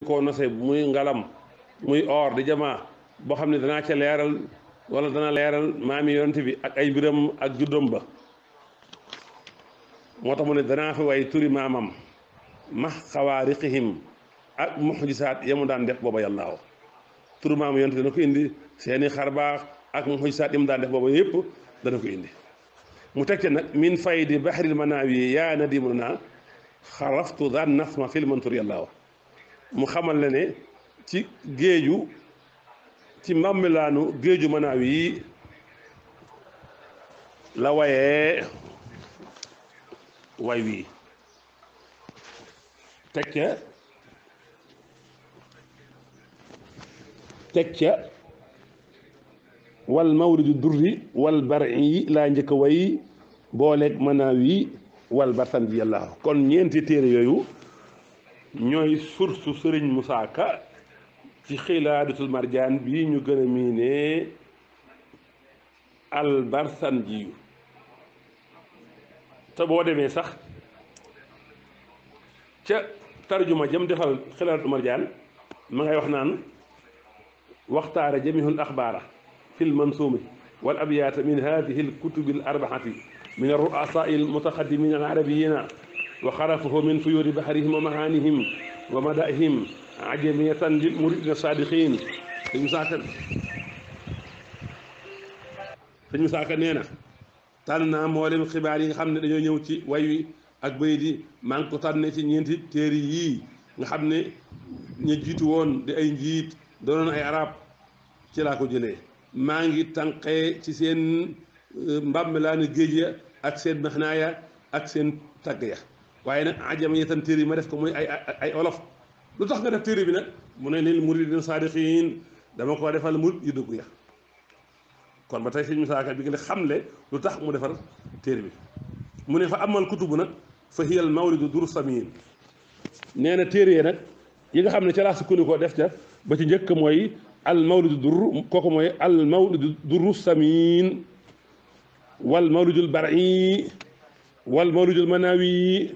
koo nose muy ngalam muy or di jamaa boo xam ne danaa ca leeral wala dana leeral maami yonent bi ak ay mbiram ak juddom ba moo tax mu ne danaa fi way turi maamam max xawaariqihim ak muxjisaat yamu daan def booba yàllaaw turu maam yonent dana ko indi seeni xarbaax ak muxjisaat yamu daan def booba yëpp dana ko indi mu teg ca nag min faydi bahril manaawi yaa nadimuna xaraftu daan nasma fil mantur yàllaaw mu xamal la ne ci géeju ci mbàmmilaanu géeju manaawi yi la wayee way wii teg ca wal mawridu durri wal bar'i yi laa njëkk a way booleeg manaawi wal barsan ji yàlla kon ñeenti téere yooyu ñooy source sëriñ Moussa Ka ci xilaadatul marjaan bi ñu gën a miine al barsan ji te boo demee sax ca tarjuma jëm defal xilaadatul marjaan ma ngay wax naan waxtaara jamihul axbaara fil mansuumi wal abyaata min haadihi al kutubi al arbaxati min ar ru'asaa al mutaqaddimiina al arabiyyiina wa xarafahu min fuyuuri bahrihim wa mahaanihim wa madaihim ajamiyatan lil muridina saadiqiin sëñ Musaa Ka nee na tànn naa mboolem xibaar yi nga xam ne dañoo ñëw ci way wi ak bayit yi maa ngi ko tànne ci ñeenti téere yii nga xam ne ñu jiitu woon di ay njiit doonoon ay arab ci laa ko jëlee maa ngi tànqee ci seen mbàmmelaani géej ya ak seen maxnaaya ak seen tagg ya waaye nag ajama yi tam téere yi ma def ko muy ay olof lu tax nga def téere bi nag mu ne lil muridin saadiqiin dama ko defal murid yu dëggu ya kon ba tey sëñ Musaa Ka bi nga xamle lu tax mu defar téere bi mu ne fa amal kutubu nag fa hiyal mawridu dur samin nee na téere yi nag yi nga xam ne ca laa sukkandikoo def ca ba ci njëkk mooy al mawlidu dur kooku mooy al mawlidu duru samin wal mawlidul bar'i wal mawlidul manawi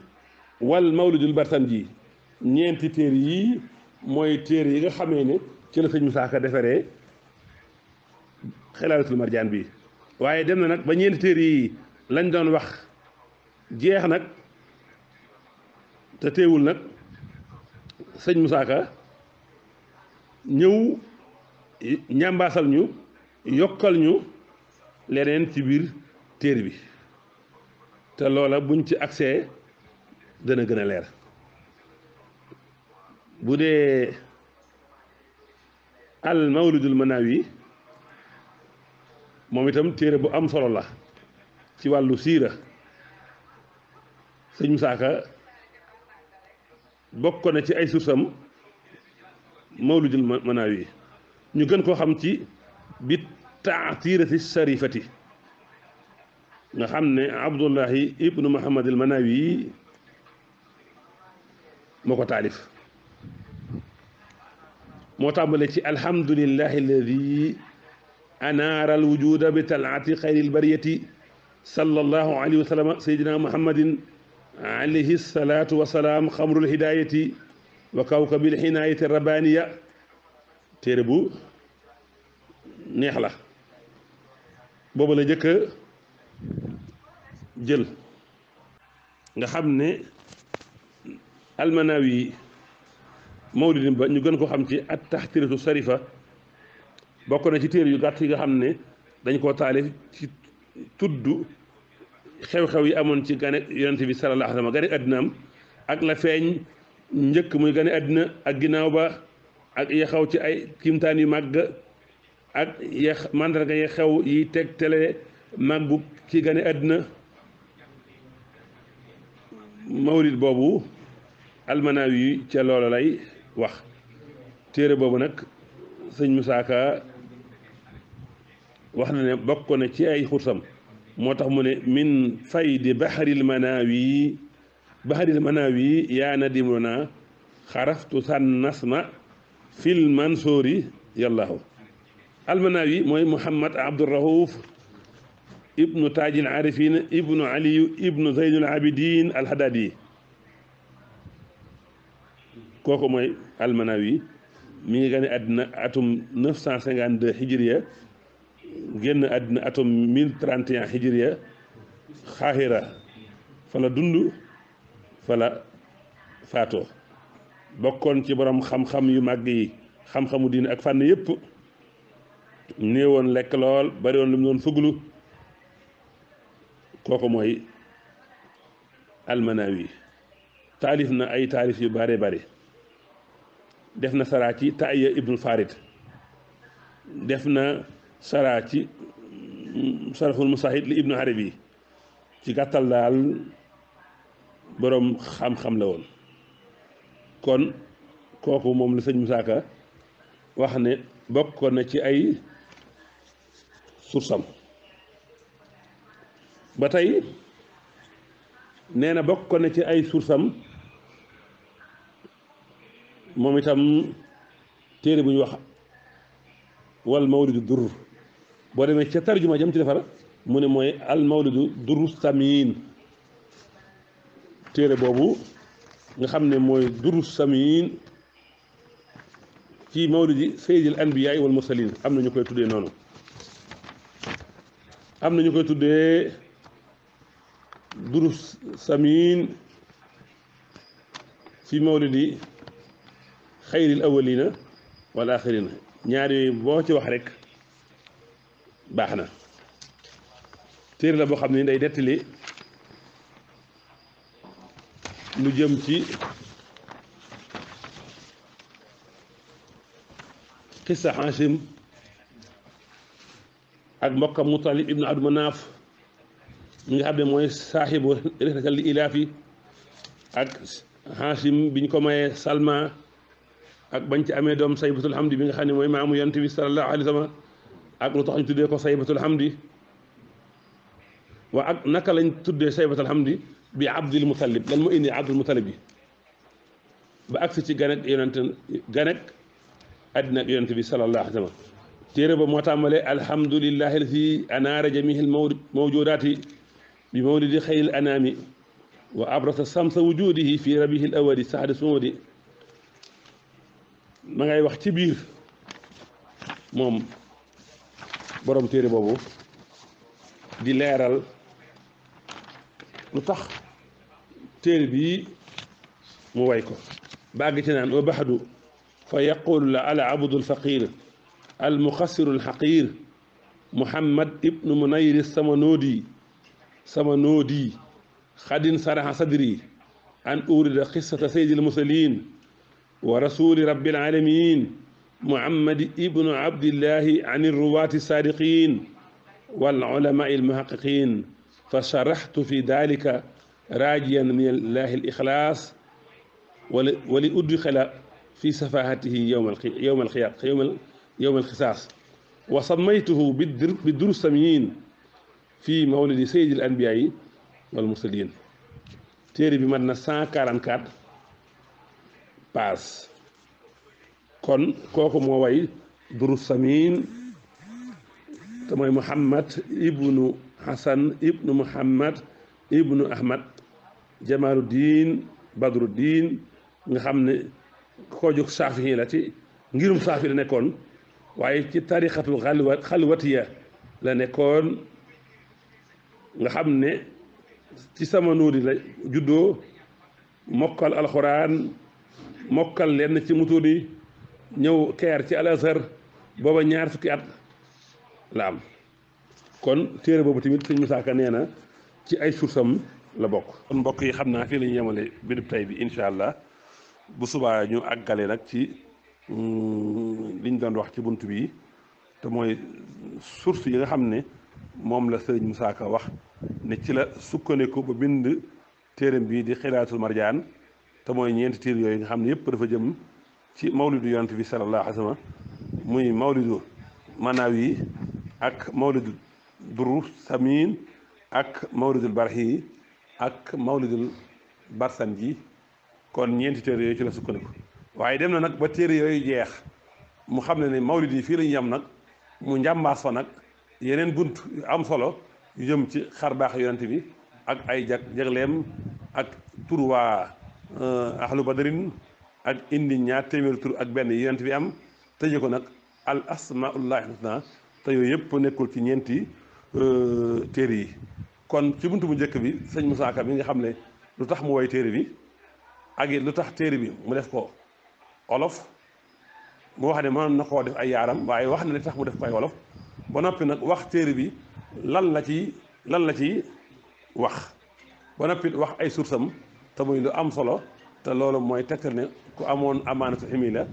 wal mawlidul bartanji ñeenti téere yi mooy téere yi nga xamee ne ci la sëñ Musaa Ka defaree xilaadatul marjaan bi waaye dem na nag ba ñeenti téere yi lañ doon wax jeex nag te teewul nag sëñ Musaa Ka ñëw ñambaasal ñu yokkal ñu leneen ci biir téere bi te loola buñ ci accès dana gën a leer bu dee al mawlidul manawi moom itam téere bu am solo la ci wàllu siira sëñ Musaa Ka bokk na ci ay sursam mawlidul manawi ñu gën koo xam ci bi taatirati sarifati nga xam ne Abdullahi ibnu Muhammad al Manawi moo ko taalif moo tàmbale ci alhamdulillahi alladi anaara alwujuda bi talaati xayri albariyati sallallahu alayhi wa sallam sayyidina muhammadin alayhi salatu wasalaam xamrul hidayati wa kawkabil xinaayati rabbaniya téere bu neex la boobu la njëkk a jël nga xam ne almanawi mawlidin ba ñu gën ko xam ci at taxtiratu sarifa bokk na ci téere yu gàtt yi nga xam ne dañ koo taalif ci tudd xew-xew yi amoon ci gane yonente bi sallallahu alayhi wa sallam gane addinaam ak la feeñ njëkk muy gane addina ak ginnaaw ba ak ya xaw ci ay kimtaan yu màgg ak ya mandarga ya xew yi teg tele màggu ci gane addina mawlid boobu almanawi yi ca loola lay wax téere boobu nag sëñ Musaa Ka wax na ne bokk na ci ay xursam moo tax mu ne min faydi bahril manawi yaa nadimuna xaraftu san nasma fil mansoori yàllaahu almanawi mooy Muhammad Abdurrauf ibnu taajil arifin ibnu aliyu ibnu zeynul abidin alhadadi kooku mooy almanawi mi ngi gane àddina atum 952 hijriya génn àddina atum 1031 hijriya xaaxira fa la dund fa la faatoo bokkoon ci borom xam-xam yu màgg yi xam-xamu diine ak fànn yépp néewoon lekk lool bari woon lu mu doon fuglu kooku mooy almanawi taalif na ay taalif yu bare bari def na saraa ci taaya ibnul farid def na saraa ci saraful musahid li ibnu arabi ci gàttal daal boroom xam-xam la woon kon kooku moom la sëñ Musaa Ka wax ne bokkoon na ci ay sursam ba tey nee na bokkoon na ci ay sursam moom itam téere bu ñu wax wal mawlidu dur boo demee ca tarjuma jëm ci defar mu ne mooy al mawlidu duru samiin téere boobu nga xam ne mooy duru samiin ci mawlidi sayyidil anbiyaa wal mursalin am na ñu koy tuddee noonu am na ñu koy tuddee duru samiin fi mawlidi xayril awwalina wal axirina ñaar yooyu boo ci wax rek baax na téere la boo xam ne day dettali lu jëm ci xissa Haasim ak mbokkam Mutalib ibnu Abdu Manaaf mi nga xam ne mooy saaxibu rihlatal li ilaafi ak Haasim bi ñu ko mayee Salma ak bañ ci amee doom saybatul hamdi bi nga xam ne mooy maamu yonent bi sallallahu alayhi wa sallam ak lu tax ñu tuddee ko saybatul hamdi waa ak naka lañ tuddee saybatul hamdi bi abdul mutalib lan moo indi abdul mutalib bi ba agsi ci ganek yonent ganek àddina ak yonent bi sallallahu alayhi wa sallam téere ba moo tàmbalee alhamdulillahi alladi anaara jamihil mawjudaati bi mawlidi xayril anaami wa abrasa samsa wujudihi fi rabihil awali saadi sumudi ma ngay wax ci biir moom borom téere boobu di leeral lu tax téere bii mu way ko bàgg ci naan wa baxdu fa yaqulu la ala abdul faqir al muxassiru al xaqir muhammad ibnu munayri samanoodi xadin saraxa sadri an urida xissata sayyidil mursalin wa rasuli rabbil alamin muhammad ibnu abdillahi an irruwaati saadiqin wal ulamaai almuhaqiqin fa sharaxtu fi dalika raajiyan min allahi al ixlaas wali udxila fi safahatihi yowma alxisaas wa sammaytuhu bi durussamiin fi mawlidi sayyidi al anbiyaai wal mursalin téere bi mat na 144 paas kon kooku moo way durus samiin te mooy muhammad ibnu hasan ibnu muhammad ibnu ahmad jamaluddin badruddin nga xam ne koo jóg saafi la ci ngirum saafi la nekkoon waaye ci tarixatul xalwatiya la nekkoon nga xam ne ci sama nóodi la juddoo mokkal alxuraan mokkal lenn ci mutuudi ñëw keer ci al-Azhar booba 20 fukki at la am kon téere boobu tamit sëñ Musaa Ka nee na ci ay sursam la bokk. kon mbokk yi xam naa fii la ñu yemale bindub tey bi incha allah bu subaa ñu àggale nag ci liñ doon wax ci bunt bi te mooy source yi nga xam ne moom la sëñ Musaa Ka wax ne ci la sukkandiku ba bind téeram bii di Xilaatul Marjaan te mooy ñeenti téere yooyu nga xam ne yëpp dafa jëm ci mawlidu yonent bi sallallahu alayhi wa sallam muy mawlidu manawi ak mawlidu duru samin ak mawlidul barhi ak mawlidul barsanji kon ñeenti téere yooyu ci la sukkandiku waaye dem na nag ba téere yooyu jeex mu xam ne mawlid yi fii la ñu yem nag mu njàmbaas fa nag yeneen bunt yu am solo yu jëm ci xar baax yonent bi ak ay jagleem ak tur waa ahlu badrin ak indi ñaar téeméeri tur ak benn yi yonent bi am tëje ko nag al asmaullahi husna te yooyu yëpp nekkul ci ñeenti téere yi. kon ci buntu bu njëkk bi sëñ Moussa Ka bi nga xam ne lu tax mu woy téere bi ak it lu tax téere bi mu def ko olof mu wax ne mën na koo def ay yaaram waaye wax na li tax mu def ko ay wolof ba noppi nag wax téere bi lan la ci wax ba noppi wax ay sursam te muy lu am solo te loolu mooy tegtal ne ku amoon amaanatu ilmi la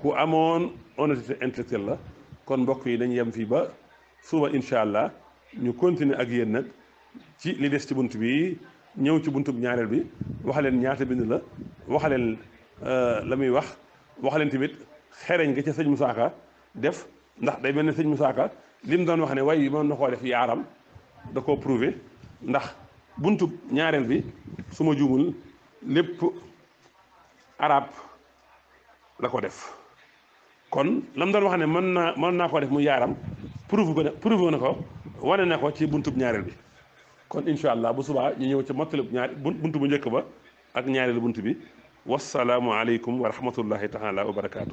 ku amoon honnêteté intellectuelle la. kon mbokk yi dañu yem fii ba suba incha allah ñu continuer ak yéen nag ci li des ci bunt bi ñëw ci buntub ñaareel bi wax leen ñaata bind la wax leen la muy wax leen tamit xereñ nga ca sëñ Moussa Ka def ndax day mel ne sëñ Moussa Ka li mu doon wax ne way yi mën na koo def yaaram da koo prouvé ndax buntub ñaareel bi su ma juumul lépp arab la ko def kon lam doon wax ne mën naa koo def mu yaaram prouvé na ko wane na ko ci buntub ñaareel bi. kon incha allah bu subaa ñu ñëw ci mottalib buntu bu njëkk ba ak ñaareelu bunt bi wasalaamu aleykum wa rahmatullahi taala wa barakaatu.